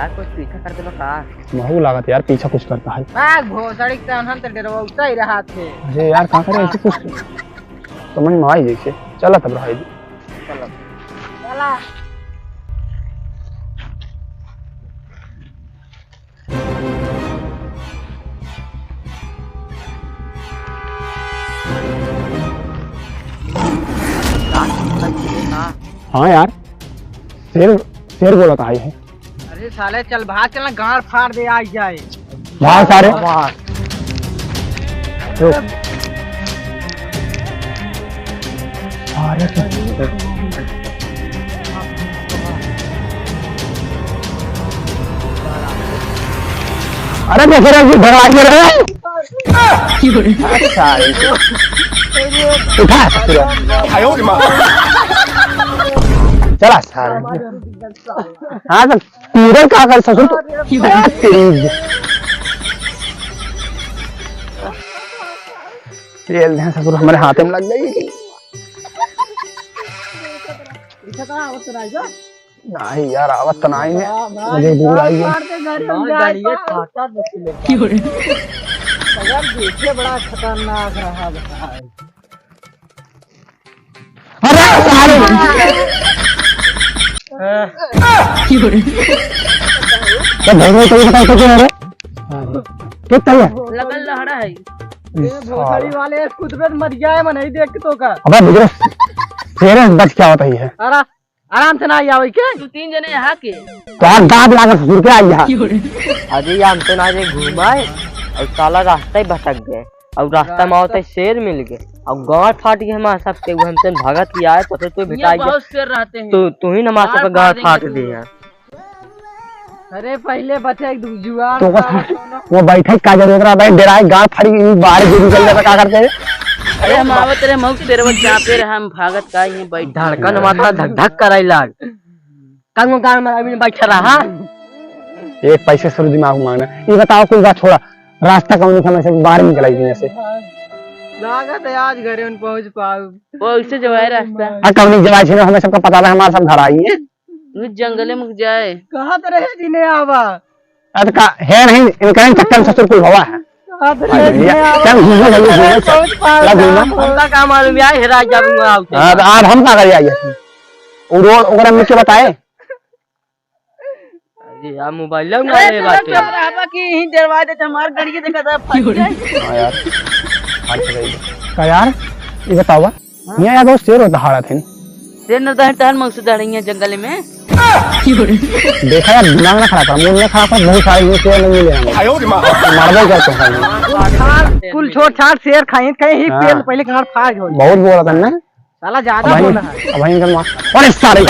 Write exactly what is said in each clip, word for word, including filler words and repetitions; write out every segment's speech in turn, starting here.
यार, कुछ पीछा कर देलो का? महू लागत यार, पीछा कुछ करता है। भाग भोसड़ी के तहन हम तो डरवाउता ही रहा थे। अरे यार, का करे ऐसे कुछ? समझ में आई जैसे। चला तब रहा है। चला। चला। हाँ यार, शेर, शेर बोला था, आई है। अरे साले, चल भाग, चल ना, गांड फाड़ दे, आ जाए। भाग सारे। भाग। रुक। अरे तो अरे देख रहे हैं, भगवान के रहे। अरे सारे। उठा ससुरा। चला सारे। हाँ, तो कूदल का कर ससुर तो। तेरी तेल दे ससुर, हमारे हाथे में लग गई। नहीं यार, आवत तो नहीं है। मुझे दूर आई है। मार दे, गाड़ी हम जाए गाड़ी ये तो। फाटा देख ले। क्यों रे? अगर देखे बड़ा खतरनाक रहा भाई। अरे साले! क्यों रे? क्या भाई, भाई, कोई बताओ तो क्या है रे? कितना है? लगल लहड़ा है। ये भोसड़ी वाले खुद में मर गया है, मैं नहीं देख तो का। अबे बुजुर्ग, शेर बच क्या होता ही है? अरे आराम से ना आई आवे के? तू तीन जने यहाँ के? तोहार दांत लागल ससुर के आई यहाँ। अरे, ये हम तो ना जे घुमाए और साला रास्ता ही भटक गए और रास्ता में आवते शेर मिल गए और गांड फाट गए हमारे सबके। वो हमसे भागत ही आए तो तू ये भेटाई गया। बहुत शेर रहते हैं। तू, तू ही ना हमारे सबका गांड फाट दिया। अरे पहले बचे एक दू जुआन तो बस था, वो बैठे का जरूरत रहा भाई, डराए गांड फाड़ी बाहर गिर निकल जाता, का करते हैं? अरे हम आवत रहे, मऊ शेरवा चापे रहे, हम भागत का ही बैठ। धड़कन हमारा धक धक कराई लाग। कौन गांड में अभी बैठा रहा? एक पैसे शुरू दिमाग मांगना। ये बताओ, कोई बात छोड़ा, रास्ता कौन था, मैं से बाहर निकल आई दुनिया से। लागत है आज घरे उन पहुंच पाऊ। वो उससे जो है रास्ता। आ कौन जवाई छे, हमें सबका पता था, हमारा सब घर आई है। वो जंगले में जाए। कहाँ तो रहे जिन्हें आवा? अरे का है नहीं, इनका ही चक्कर में ससुर कोई हवा है। कहाँ तो रहे जिन्हें आवा? चल घूमो, चल घूमो, चल। पहुंच पाऊ ला घूमो। ना। हमका का मालूम यार, हेरा जाऊंगा आउते। हाँ, तो आज हम का करे आई है? वो रोड ओकरा मिल के बताए। अरे यार, मोबाइल अरे, मारे तू बाटे। तो रहबा कि यहीं डरवा दे, हमार गड़िया देखा था, फट जाए। हाँ यार, फट गई। का यार, ये बतावा, हाँ? यहाँ यार बहुत शेर होता हाड़ा थे। शेर न दहन तहन मंग से दहड़िया जंगल में। देखा यार, दिमाग ना खराब कर, मूड ना खराब कर, बहुत सारे ये शेर नहीं मिले हमें। आयो रे माँ। मारबो करते हैं। कुल छोट छाट शेर खाई, खाई ही हाँ। पेल पहले कहाँ फाड़ हो। बहुत बोला था ना। साला ज्यादा अब वहीं, बोला है। अब वहीं कर मार। अरे सारे।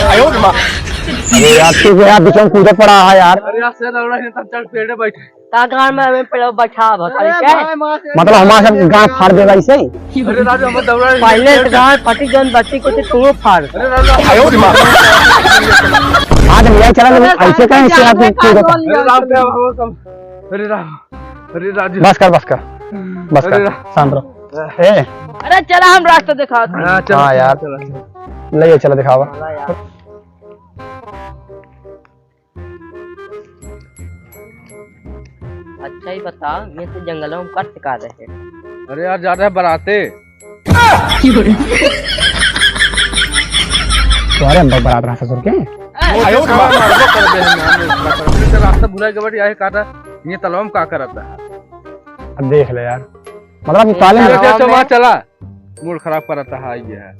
आयो रे माँ। अरे यार, तू गया, बीच में कूदे पड़ा है यार। अरे यार, सर, लौड़ा है, तब चल पेड़े बैठे। ता गान में हमें पेड़े बैठा, भसाई अरे के। भाई, माँ से मतलब, हमारा सब गांड फाड़ देगा इसे। अरे राजू, हम दौड़ा रहे हैं। पहले से गांड फटी, जौन बच्ची को थे, तू फाड़। अरे राजू, आयो रे माँ। आज ले चला, अरे ऐसे कहें, इसके साथ में कूदे। अरे राम, अरे राम, अरे राजू। बस कर, बस कर, बस अरे कर, रा- शांत रहो। ए। अरे चला, हम रास्ता दिखावत हई। हाँ, चला, हाँ चला, यार। चला, चला। ले चला दिखावा। चला यार। अच्छा ही बता, ये तो जंगलों में कट का रहे। अरे यार, जा रहे हैं बराते। तुम्हारे हम बरात रहा ससुर के? आयो रे माँ। रास्ता भुला के बैठ, यही काटा, ये तलवा में का करता है? अब देख ले यार, मतलब, अभी ए, काले में चलो, चलो, चलो, वहाँ चला। मूड खराब करता है, ये है।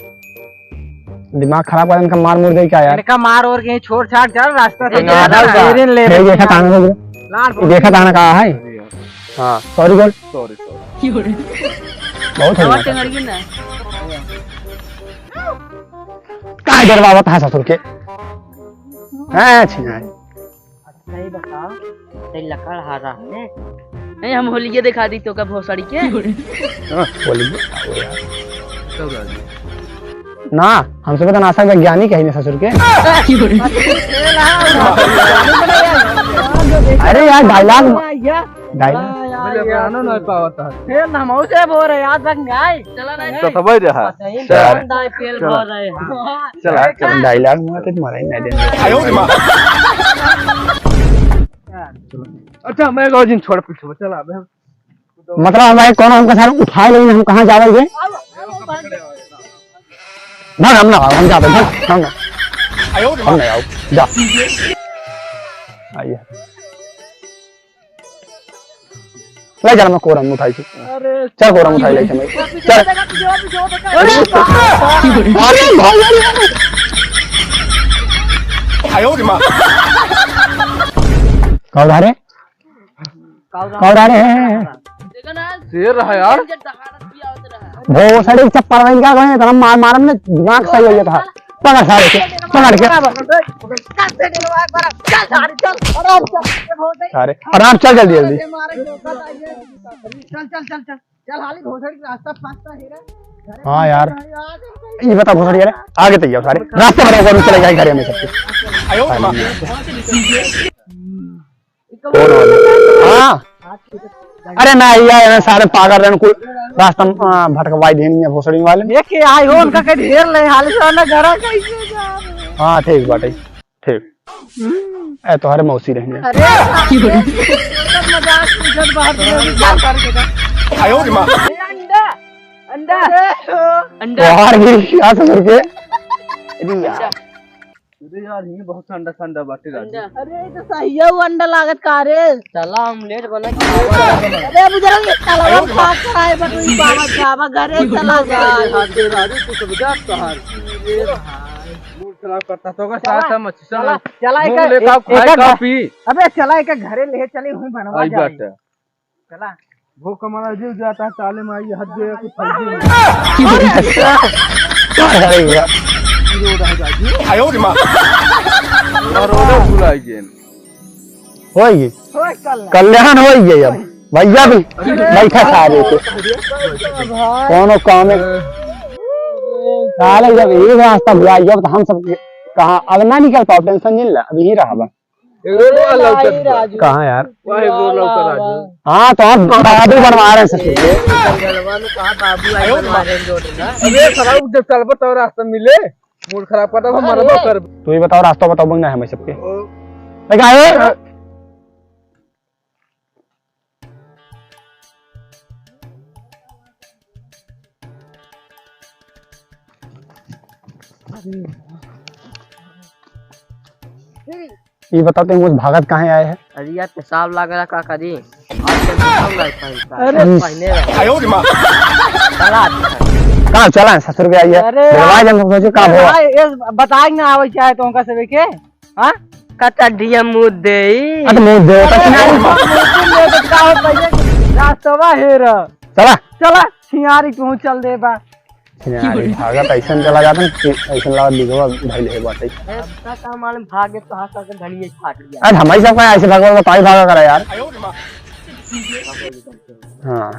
दिमाग खराब कर इनका, मार मुर दे क्या यार? इनका मार और कहीं छोड़ छाड़ चल, रास्ता से ए, चल, ना, ना, ना। ये देखा ताना को। लाड़ ये देखा ताना कहाँ है? अरे यार। हाँ, sorry बोल। Sorry, sorry। बहुत हो गया। टेंगरिया ना। का डरवावत है ससुर के? हैं, छिनार। अच्छा ही बता, ते लकड़ हारा है। नहीं, हम होलिये दिखा दी तो का भोसड़ी के? हाँ, होलिये, आओ यार। ना, हमसे पता नासा वैज्ञानिक है ना ससुर के। अरे यार, dialogue, dialogue। मुझे बनाना नहीं पावत है। फेल हम उसे बोल रहे, आज तक नहीं आई। चला नहीं। तो तबे रहा। पता ही नहीं, चल। हम दाई फेल चला। बोल रहे हैं। चला, चला। Dialogue मारते तुम्हारा ही नहीं देंगे। अच्छा, मैं गाँव जिन छोड़ पीछे, चला, अब हम मतलब, भाई, कौन हमका सारे उठाए लेकिन हम कहाँ जावे के? भाग, हम ना आउ, हम जावे, भाग, हम ना। हम ना आउ, जा। आइए। ले चल, मैं कोरम उठाई थी। अरे चल, कोरम उठाई ले चल। चल। अरे भाई, अरे। का उधार है? का उधार है? शेर रहा यार। भोसड़ी चप्पल वहीं का गए, इतना मार मारम ने दिमाग सही हो गया था। पकड़ सारे के, पकड़ के। चल, चल, चल, चल, चल, चल, चल। अरे, आराम, चल जल्दी, जल्दी। चल, चल, चल, चल। चल, हाली भोसड़ी के रास्ता फास्ता है रे। हाँ यार। ये बता भोसड़ी यार, आगे तो जाओ सारे। रास्ता बना, ऊपर चले जाए घरे में सबके। कौन वाला? हाँ। अरे ना, ये है ना, सारे पागल रहन कुल रास्ता में, आ, भटकवाई देनी है भोसड़ी वाले। ये के आई हो, उनका कहीं ढेर ले, हाल से ना घरा कैसे जा रहे? हाँ, ठीक बाटे, ठीक। ए, तोहरे मौसी रहने। अरे, बाप रे, मजाक उजर बात है, निकाल करके का। आयो रे माँ। अंडा, अंडा, अंडा। तोहार भी क्या ससुर के? अरे यार। अरे यार, ये बहुत ठंडा ठंडा बाटे राजू। अंडा। अरे, ये तो सही है, वो अंडा लागत का रे? चला, omelette बना के खावा। अरे, बुजुर्ग, ये तलवा खा कर आए, बटुई बाबा, बाबा, घरे चला जा। हाथ दे राजू, तू सब जा बाहर। अरे भाई, मूड खराब करता तो का चला, साथ मच्छी चला, चला, मुंह एक, लेके एक, खाए एक, का पी। अबे, चला, एक घरे ले चली, हूँ बनवा आई जाए। बात है। चला। वो कमरा जीव जाता है, ताले में आई, हद गया कि फंस गया। अरे, अच्छा। अरे, यार। रोड है जाजी। आयो रे माँ। पूरा रोड भुलाई गए। होई गई। होई कल। कल्याण होई गई अब। भैया भी बैठा सारे के। कौनो काम है? साले जब ये रास्ता भुलाई गया, तो हम सब कहाँ, अब ना निकल पाओ, tension नहीं ला, अब यही रहा बा। एक रोड वाला लौकत बा। राजू। कहाँ यार? वही रोड लौकत राजू। हाँ, तो हम बाबू बनवा रहे हैं ससुर के। जंगलवा में कहाँ बाबू आई बनवा रहे हैं रोड ना? अरे साला, उ जब चलबो तब रास्ता मिले। मूड खराब कर दो, हम मरबो करबो। तू ही बताओ, रास्ता बताओ, बंगना है हमें सबके। ओ। देखा है? ये बताओ, तुम मुझ भागत काहे आए हैं? अरे यार, पेशाब लाग रहा, का करी? आज तो पेशाब लाग रहा है, अरे। पहने रहो। आयो रे माँ। चला, अच्छा। कहाँ चला है? ससुर के आइए। अरे बुलवा यार। जन सोचे, कहाँ अरे भवा? भाई, ये बताए ना आवे चाहे तो उनका से देखे। हाँ? कटा दिया मुँह दे। अरे मुँह दे, तो अरे, सुना। मुँह दे, तो का हो, भैया? रास्तवा हेर। चला। चला, छियारी तू चल दे बा। छियारी भागत ऐसन चला जाता ना कि ऐसन लगा दिगवा भइल है बाटे। अरे, का, का मालूम भागे तो हाथ का धनिया फाट गया। अरे, हमारी सब का ऐसे भागवा, बताई भागा करा यार। हाँ।